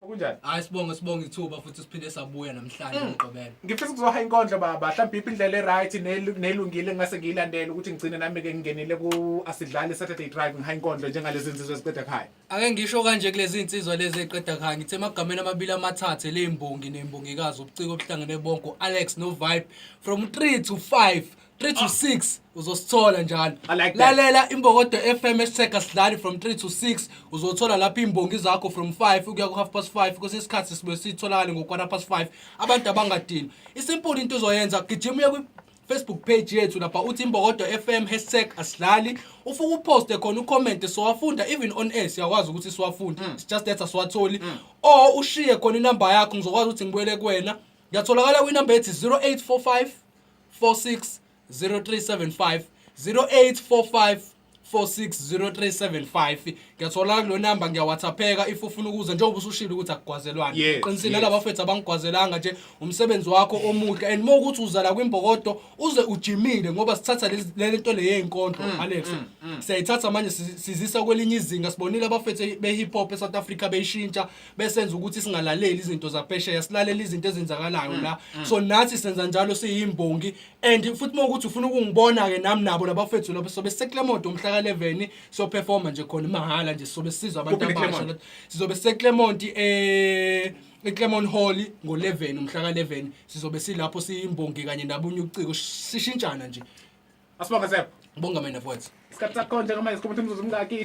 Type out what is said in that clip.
Kunjani? Hayi, sibonge, sibonge ithuba futhi siphinde sabuya namhlanje uMgqibelo. Ngifisa ukuzoha inkondlo, baba. Mhlawumbe iphi indlela e-right nelungile engase ngiyilandele ukuthi ngigcine nami-ke ngingenile ku-Asidlali Saturday Drive, ngihaye inkondlo njengalezi nsizwa eziqeda ekhaya? Ake ngisho kanje kulezi nsizwa lezi eqeda khaya, ngithe emagameni amabili amathathu leyimbongi nembongikazi, ubuciko obuhlangene bonke, Alex no Vibe, from 3 to 5, 3 to 6 uzosithola njalo. I like that. Lalela Imbokodo FM, #Asidlali from 3 to 6, uzothola lapho imbongi zakho from 5 ukuya ku half past 5. Kwesinye isikhathi sibuye sitholakale ngo quarter past 5, abantu abangadini. Isimple into uzoyenza, gijima uye kwi Facebook page yethu lapha, uthi Imbokodo FM #Asidlali, ufike uposte khona, ucomment, siwafunda even on air, siyakwazi ukuthi siwafunde. It's just that asiwatholi. Or ushiye khona inamba yakho, ngizokwazi ukuthi ngibuyele kuwena. Ngiyatholakala kwinamba ethi 0845 46 0375, 0845 460375. Ngiyatholakala kulo namba, ngiyawhatsappeka if ufuna ukuza, njengoba usushilo ukuthi akugwazelwana. Qinisile, nalaba bafethu abangigwazelanga nje umsebenzi wakho omuhle, and uma ukuthi uza la kwiMbokodo, uze ujimile, ngoba sithatha le nto le yeyinkondlo, Alex, siyayithatha manje sizisa kwelinye izinga. Sibonile abafethu be-hip hop eSouth Africa beyishintsha, besenza ukuthi singalaleli izinto zaphesheya, silalele izinto ezenzakalayo la. So nathi senza njalo, siyimbongi. And futhi uma ukuthi ufuna ukungibona-ke nami nabo labafethu lapho, sobe siseClermont umhla ka-11, siyoperforma nje khona mahhala nje, sobe sisizwa abantu Kuphi abasha. ne-Claremont? Sizobe siseClermont, eClermont Hall ngo-11, umhla ka-11 sizobe silapho, siyimbongi kanye nabunye uciko, sishintshana nje. Asibonge, Zepho. Bonga mina, mfowethu. Isikhathi sakho njengamanje sikhuluma ukuthi imizuzu mingaki?